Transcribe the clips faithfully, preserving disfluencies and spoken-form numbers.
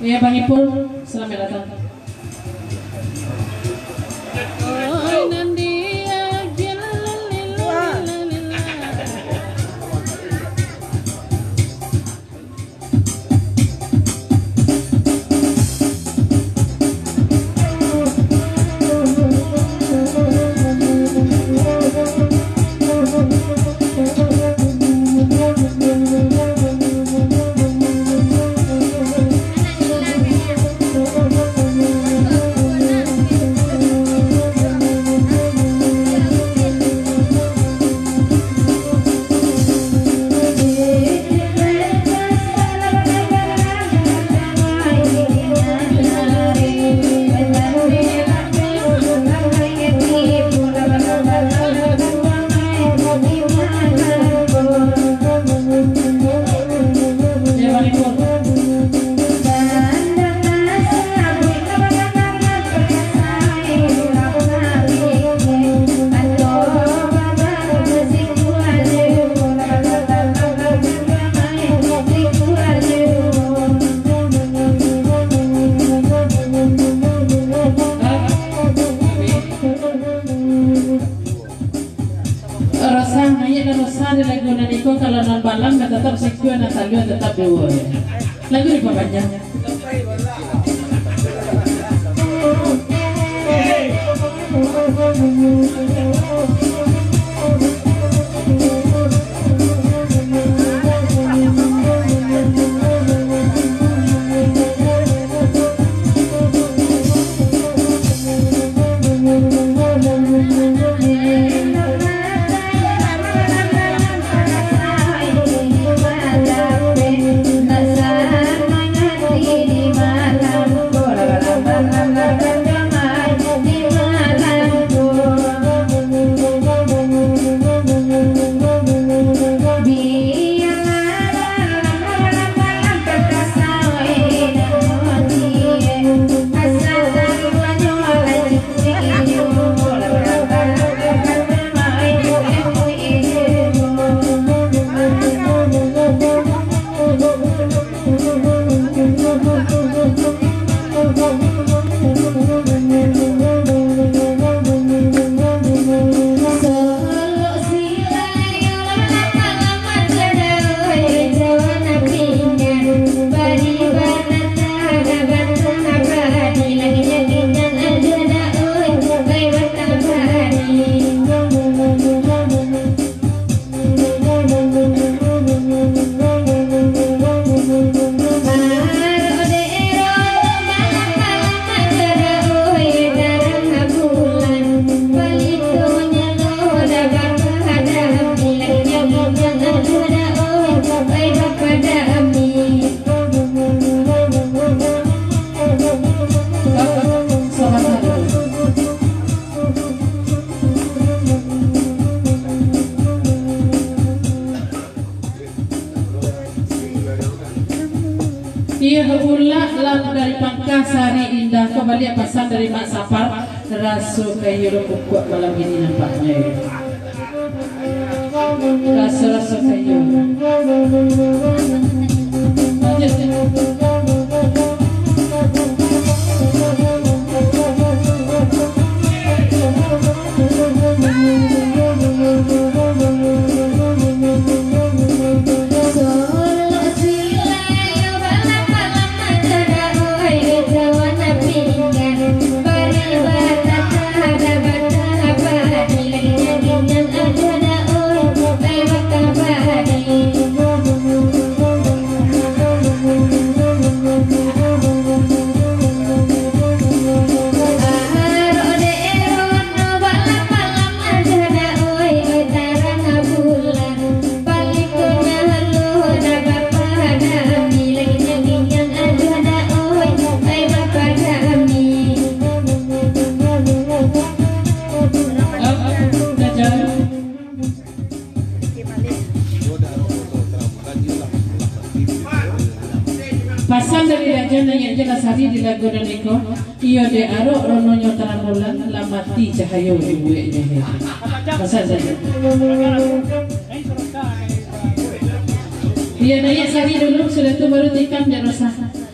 Ya, Bang Ipul, selamat datang. Rosah, naiak lah rosah di lagu nan iko, kalau nan balang lah tatap sikua, nan talua tatap duo. Lagu dipapanjang. Iyo, ulak lah dari pangka sari indah, ko baliak pasan dari Mak Sapar, raso kayo lo kukuak malam ini nampaknyo. Raso-raso kayo. Pasan dari Rajo Naiak Jelasari di lagu nan iko. Iyo dek arok rononyo tarang bulan, lah mati cahayo ibuiknyo. Pasan sajo. Iyo, naiak sari dulu, sudah tu baru tikam, jan rosah.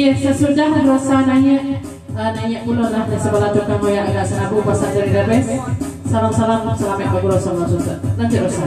Iya, sasudah rasa naiak, ah, naiak pulo lah di sabalah tukang oyak agak sanabu pasan dari Dabes. Salam-salam, salamaik bagurau samo suntuak. Nanti rasa.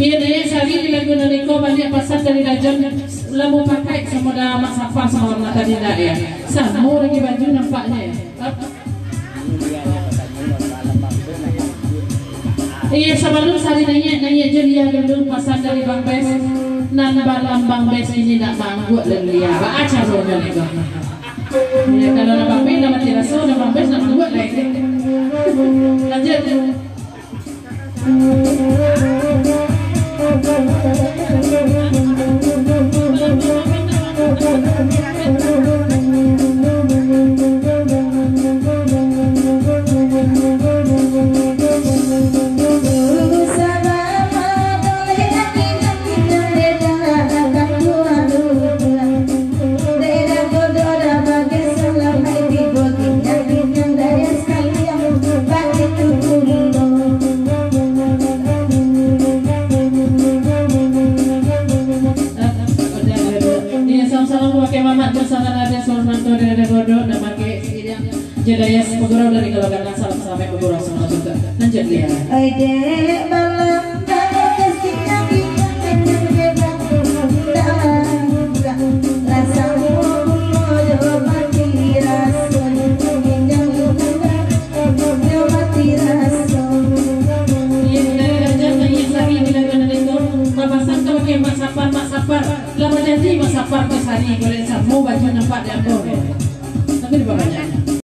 Iyo, dek, sari di lagu nan iko baliak pasan dari Dajon, lambu pakai samo da Mak Safar samalam nan tadi, ndak, yo? Samo lagi baju nampaknyo, yo. Iyo, sabalun sari naiak, naiak jo lia dulu pasan dari Bang Bes, nan balambang Bes ini nak maangguak lalu lia. Baa caronyo, niko? Iyo, kalau nak Bang Bes nak mati raso, nak Bang Bes nak maangguak lai. Lanjut. Iyo, salam-salam ka Mamak tu, salam ado suruh nangko dari Godok, nak pakai siriang. Jadayas pagurau dari Galo Gandang, salam salamaik pagurau samo juo. Lanjut, Lia. Oi, dek, malam, kalau kasih lagi, rasa mati raso. Basapar ka sari, golek samo baju nampak di ambo. Tapi dipabanyak.